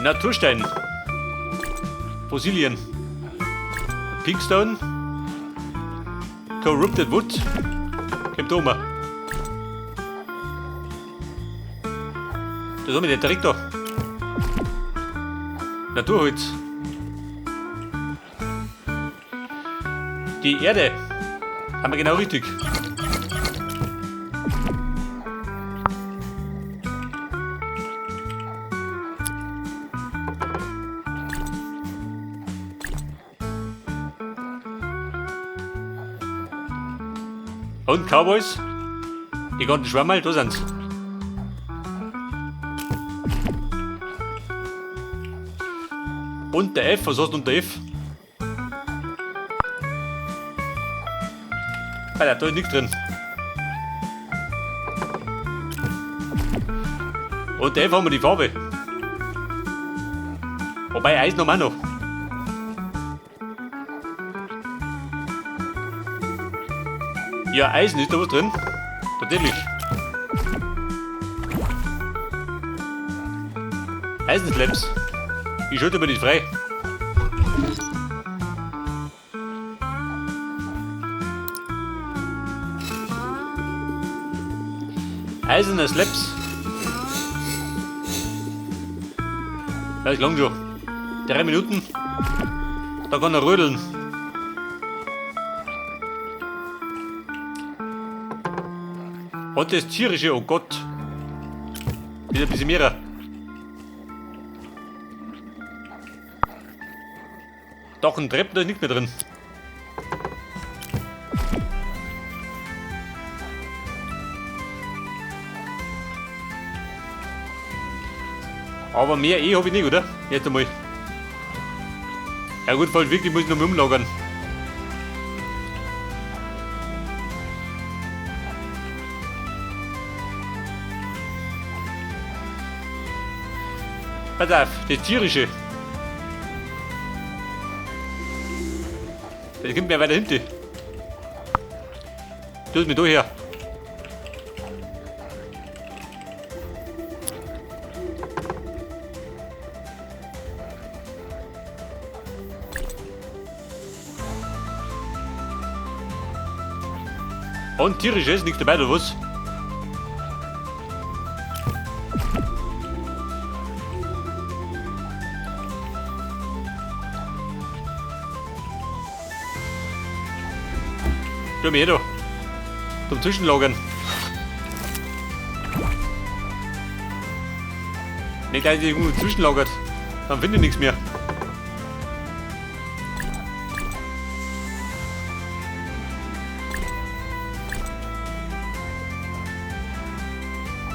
Naturstein. Fossilien. Pinkstone. Corrupted Wood. Kommt da oben. Das haben wir den Dreck da. Naturholz. Die Erde. Haben wir genau richtig. Und Cowboys? Die ganzen Schwammerl, da sind's. Und der F, was hast du unter F? Alter, da ist nichts drin. Und der F haben wir die Farbe. Wobei Eisen haben wir auch noch. Ja, Eisen ist da was drin. Tatsächlich. Eisenslabs. Ich schalte mir nicht frei. Eiserne Slabs. Ja, ist lang schon. 3 Minuten. Da kann er rödeln. Und das tierische, oh Gott. Das ist ein bisschen mehr. Doch ein Treppen, da ist nichts mehr drin. Aber mehr eh habe ich nicht, oder? Jetzt einmal. Ja gut, falls wirklich muss ich noch mal umlagern. Pass auf, das tierische. Das kommt mir weiter hinten. Du mir da her. Und tierisches, nichts dabei, oder was? Schau mir her da. Zum Zwischenlagern. Nicht, dass ich irgendwo zwischenlagert. Dann finde ich nichts mehr.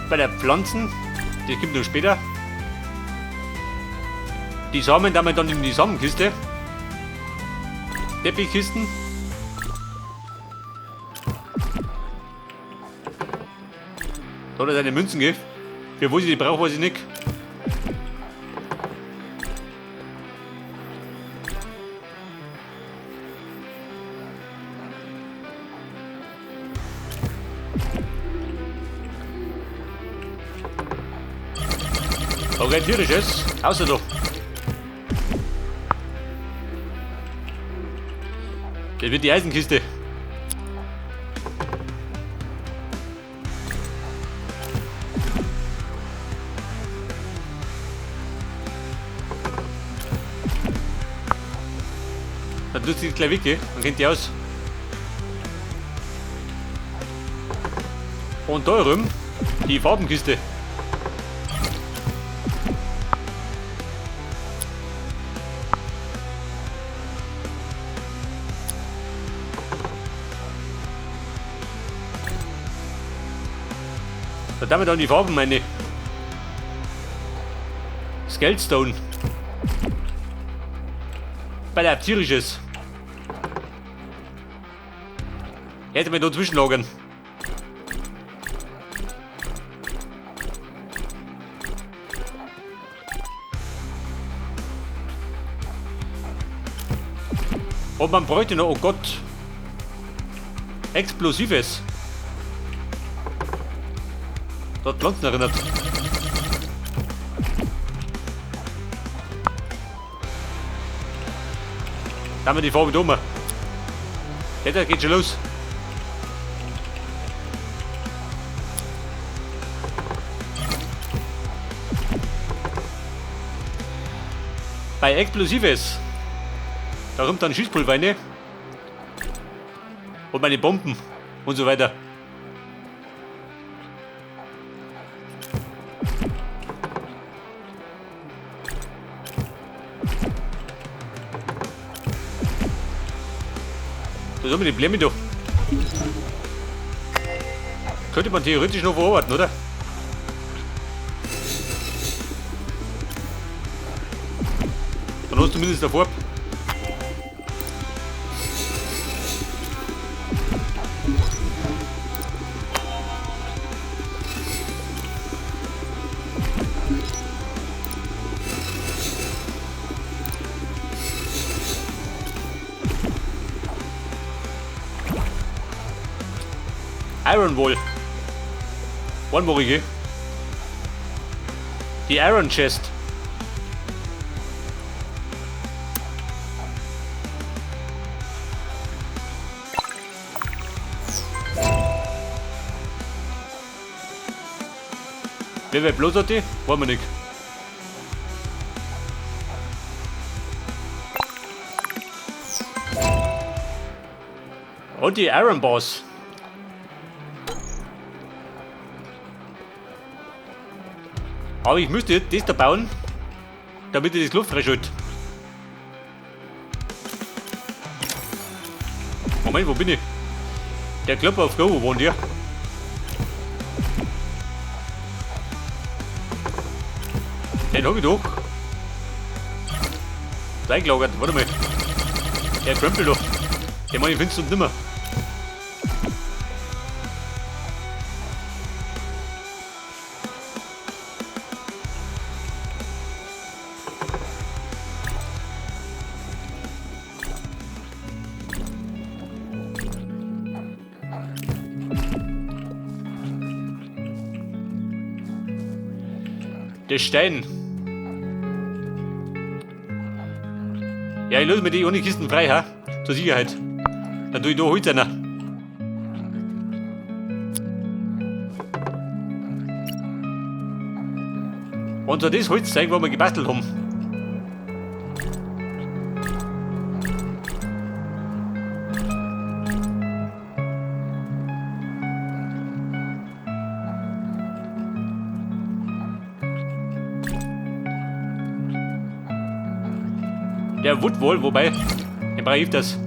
Bei der Pflanzen, die kommt noch später. Die Samen da wir dann in die Samenkiste. Teppichkisten. Da hat er seine Münzen, gell? Für wo sie die braucht, weiß ich nicht. Okay, tierisches. Außer da. Das wird die Eisenkiste. Dann tut sie gleich weg, gell? Dann kennt die aus. Und da rum die Farbenkiste. Da damit dann die Farben meine. Skeldstone. Bei der tierisches. Hätte mir da zwischenlagern. Und man bräuchte noch, oh Gott, Explosives. Dort Pflanzen erinnert. Da haben wir die Farbe da. Ja, da geht schon los. Bei Explosives. Da kommt dann Schießpulver rein. Und meine Bomben und so weiter. Da haben wir die Blämme doch. Könnte man theoretisch noch verarbeiten, oder? Dann hast du zumindest eine Farbe. Iron Wall. One-worige. Die Iron Chest. Wer bloß hat die? Wollen wir nicht. Und die Iron Boss. Aber ich müsste jetzt das da bauen, damit ich das Luft freischalte. Moment, wo bin ich? Der Klopper auf Go, wo wohnt ihr? Den hab ich doch. Eingelagert, warte mal. Der Krempel doch. Den mach ich findest du nimmer. Der Stein. Ja, ich löse mir die ohne Kisten frei, ha? Zur Sicherheit. Dann tue ich da Holz rein. Und so das Holzzeug, was wir gebastelt haben. Der Woodwall, wobei, im Bereich das.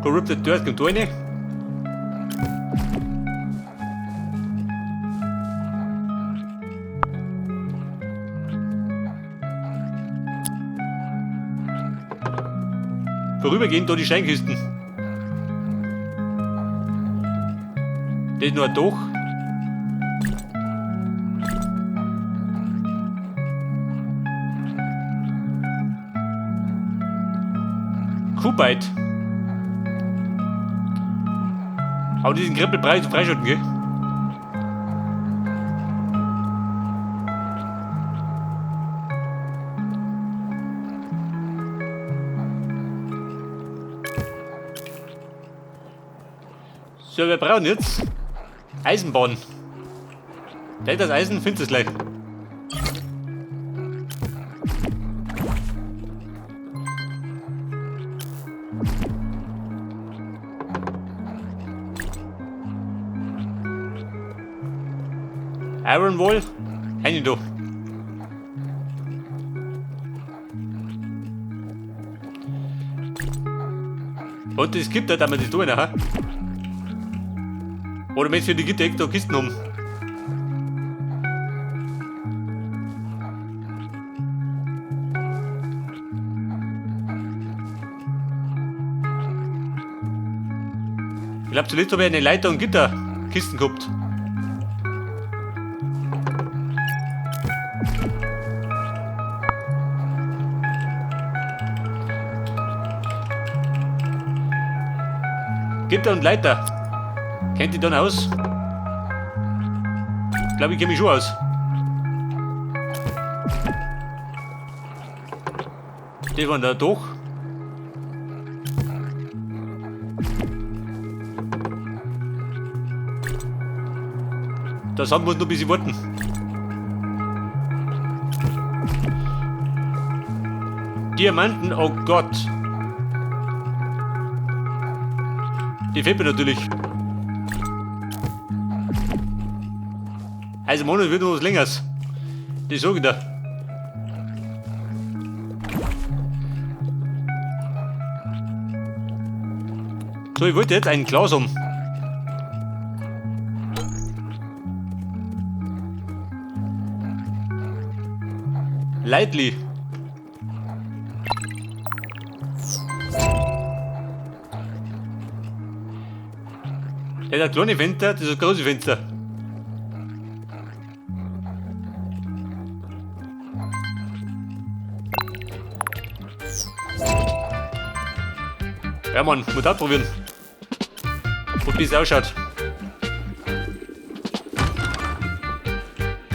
Corrupted Dirt kommt da rein. Vorübergehend da die Steinkisten. Das ist nur ein Dach. Kubite. Aber diesen Krempelpreis freischalten, gell? So, wir brauchen jetzt Eisenbahn. Das Eisen findest du gleich. Iron Wall, rein da. Und es gibt da, dass man das tun, ha? Oder meinst du, die Gitter da Kisten um? Ich glaub, zuletzt hab ich eine Leiter und Gitterkisten gehabt. Gitter und Leiter. Kennt ihr dann aus? Ich glaube, ich kenne mich schon aus. Die waren da doch. Das haben wir noch ein bisschen warten. Diamanten, oh Gott. Die fehlt mir natürlich. Also Monat wird noch was Längeres. Das sag ich dir. So, ich wollte jetzt ein Glas haben. Leitli. Der hat ein kleines Fenster, das ist ein großes Fenster. Ja Mann, muss auch probieren. Und wie es ausschaut.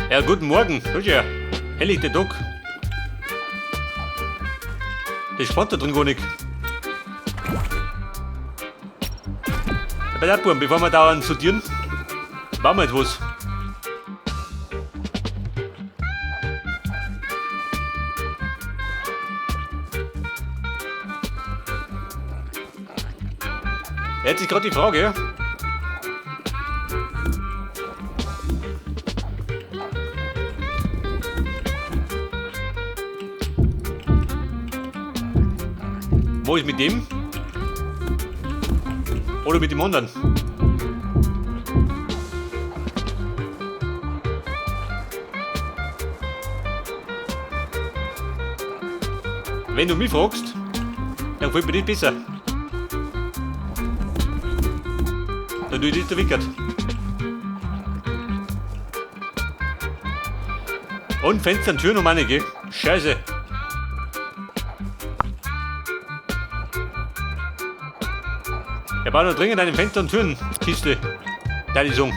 Ja, guten Morgen. Schau her. Hellig, der Tag. Das spannt da drin gar nicht. Bei der Buben, bevor wir dauernd sortieren, bauen wir jetzt was. Jetzt ist gerade die Frage. Wo ist mit dem? Oder mit dem anderen? Wenn du mich fragst, dann gefällt mir das besser. Dann tue ich das der Wickert. Und Fenster und Türen um eine, gell? Scheiße. Wir bauen noch dringend eine Fenster- und Türen-Kiste. Da die Song.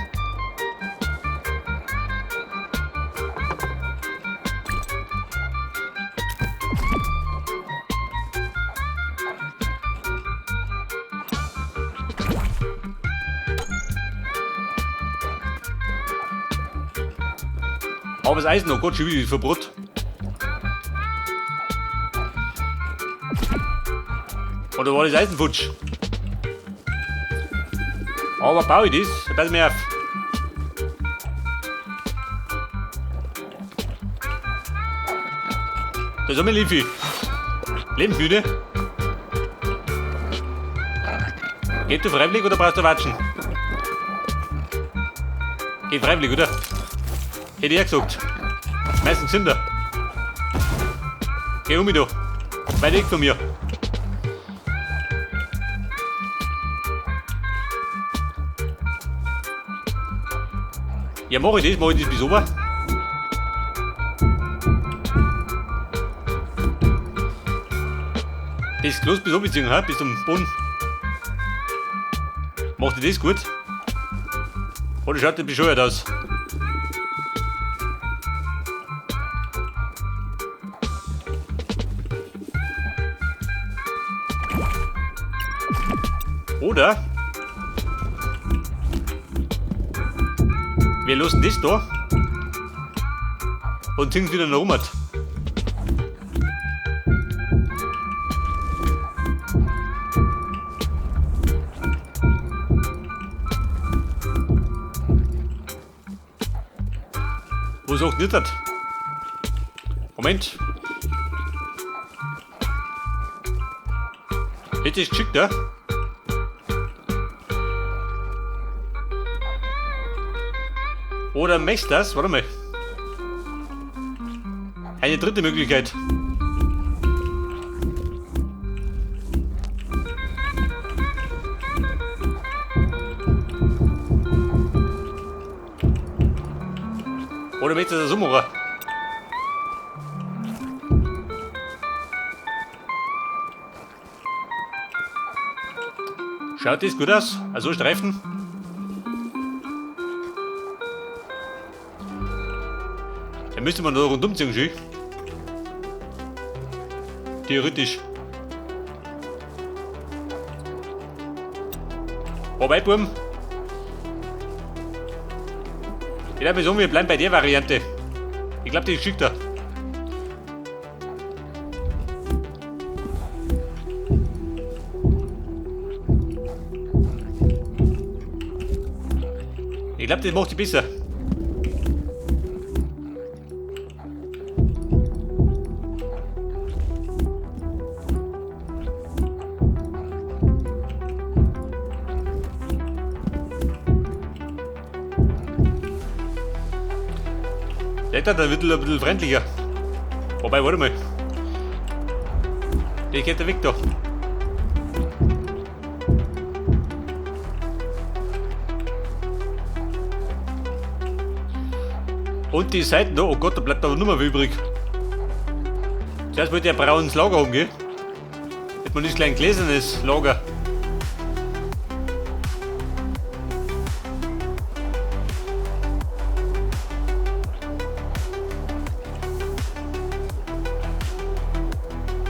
Aber das Eisen, oh Gott, schon wieder verbrot. Oder war das Eisen futsch? Aber baue ich das? Pass mir auf. Das ist auch mein Lifi. Lebensmüde. Geht du freiwillig oder brauchst du Watschen? Geht freiwillig, oder? Hätte ich ja gesagt. Meistens sind da. Geh um mich da. Weit weg von mir. Ja, mach ich das bis oben. Das Klos bis oben ziehen, bis zum Boden. Macht dir das gut? Oder schaut das bescheuert aus? Oder wir lassen das da und ziehen es wieder nach oben. Wo sagt nicht das? Moment. Hätte ich geschickt, ja? Oder möchtest du das? Warte mal. Eine dritte Möglichkeit. Oder möchtest du das so machen? Schaut das gut aus? Also Streifen. Da müsste man noch rundum ziehen, schön. Theoretisch. Wobei, Burm. Ich glaube, wir bleiben bei der Variante. Ich glaube, die ist geschickter. Ich glaube, das macht sie besser. Der wird ein bisschen freundlicher. Wobei, warte mal. Der geht der weg da. Und die Seiten da, oh Gott, da bleibt aber nur mehr übrig. Zuerst wollte ich ein braunes Lager haben, gell? Hätte man nicht gleich ein gläsernes Lager.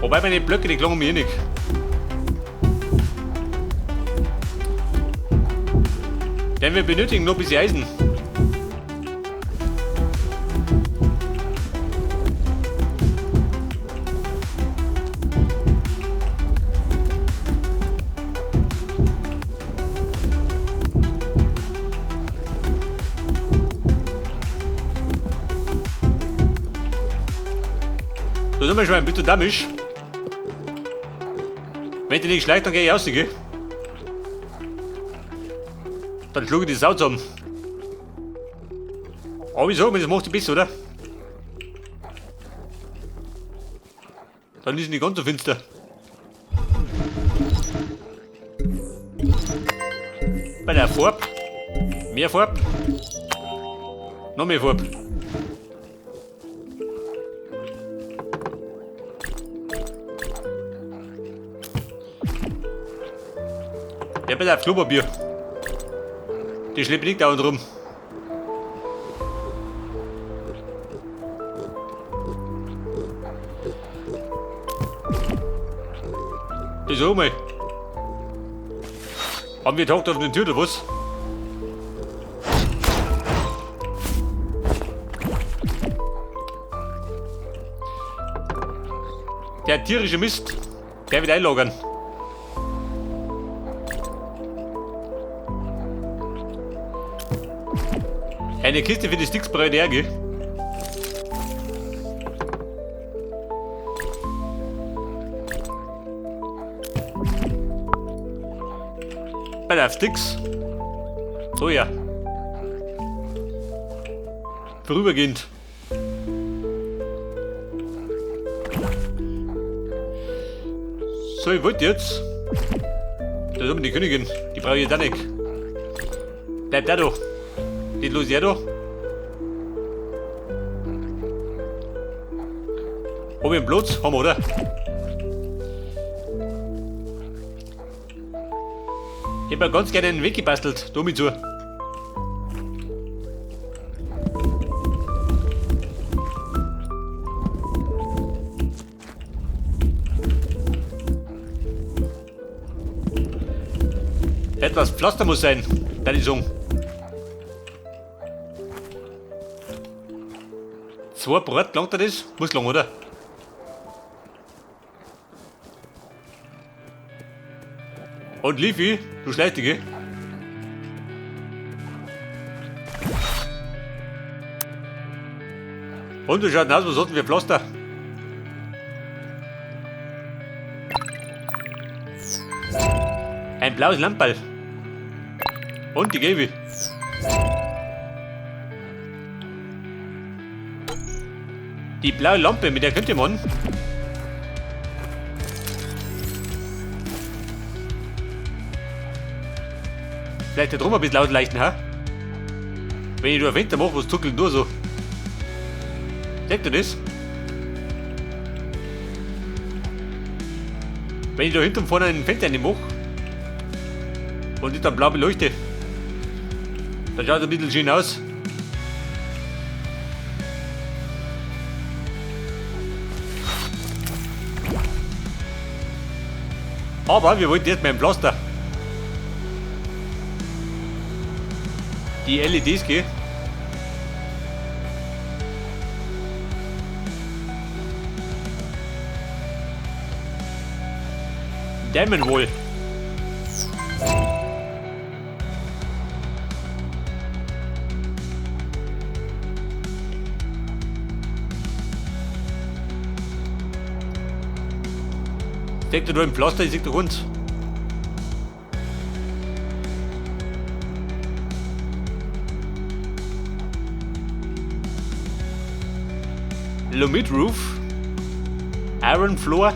Wobei meine Blöcke, die klangen mir eh nicht. Denn wir benötigen noch ein bisschen Eisen. Da sind wir schon ein bisschen damisch. Wenn die nicht schleicht, dann geh ich raus, gell? Dann schlug ich die Sau zusammen. Aber ich sag mir, das macht sie besser, oder? Dann ist es nicht ganz so finster. Bei der Farbe. Mehr Farbe. Noch mehr Farbe. Ja, bei der Klopapier. Die schleppt nicht dauernd rum. Das auch mal. Haben wir Tochter auf den Tür oder was? Der tierische Mist, der wird einlagern. Eine Kiste für die Sticks brauche ich auch, gell? Bei der Sticks. So ja. Vorübergehend. So, ich wollte jetzt. Da ist oben die Königin. Die brauche ich jetzt auch nicht. Bleibt da doch. Geht los, ja doch. Haben wir einen Platz? Haben wir, oder? Ich hab ja ganz gerne einen Weg gebastelt, da mit zu. Etwas Pflaster muss sein, deine sagen. 2 Brot, langt dir das? Muss lang, oder? Und Leafy, du schleichst dich, gell? Und wie schaut denn aus, was hatten wir Pflaster? Ein blaues Lamperl. Und die gelbe. Die blaue Lampe, mit der könnte man. Vielleicht da drum ein bisschen ausleuchten, ha? Wenn ich nur ein Fenster mache, was zuckelt nur so. Seht ihr das? Wenn ich da hinten vorne ein Fenster reinmache, Und ist dann blau beleuchtet. Da schaut ein bisschen schön aus. Aber wir wollten jetzt mit dem Pflaster. Die LEDs gehen. Dämmen wohl. Steckt da im Pflaster, ich sehe doch uns. Lumit Roof, Iron Floor.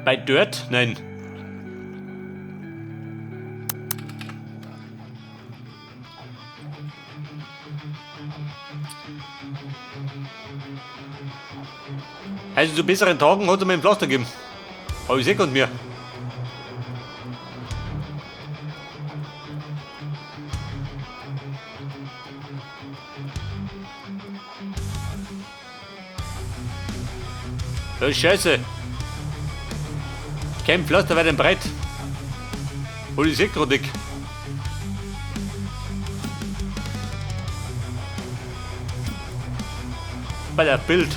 Bei Dirt? Nein. Also zu besseren Tagen hat er mir ein Pflaster gegeben. Aber ich seh grad mehr. Das ist scheiße. Kein Pflaster weit und breit. Und ich seh grad nicht. Bei der Bild.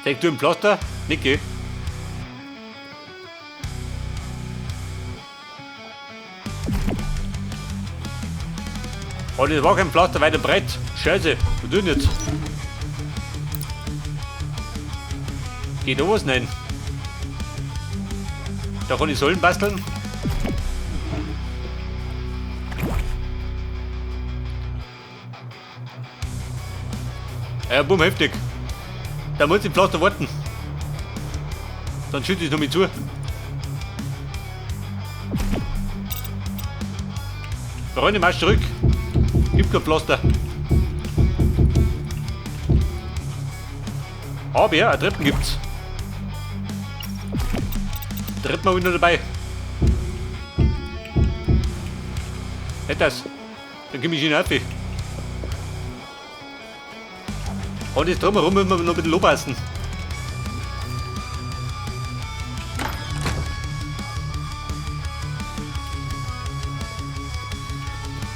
Zeig du im Pflaster? Niki. Oh, das war kein Pflaster weit und breit. Scheiße, was tun jetzt? Geht da was? Nein. Da kann ich Säulen basteln. Ja, bumm, heftig. Da muss ich Pflaster warten. Dann schütte ich noch mit zu. Freunde, marsch zurück. Gibt kein Pflaster. Aber ja, Treppen gibt's. Treppen habe ich noch dabei. Hätt das. Dann komm ich in den. Und jetzt drumherum müssen wir noch ein bisschen anpassen.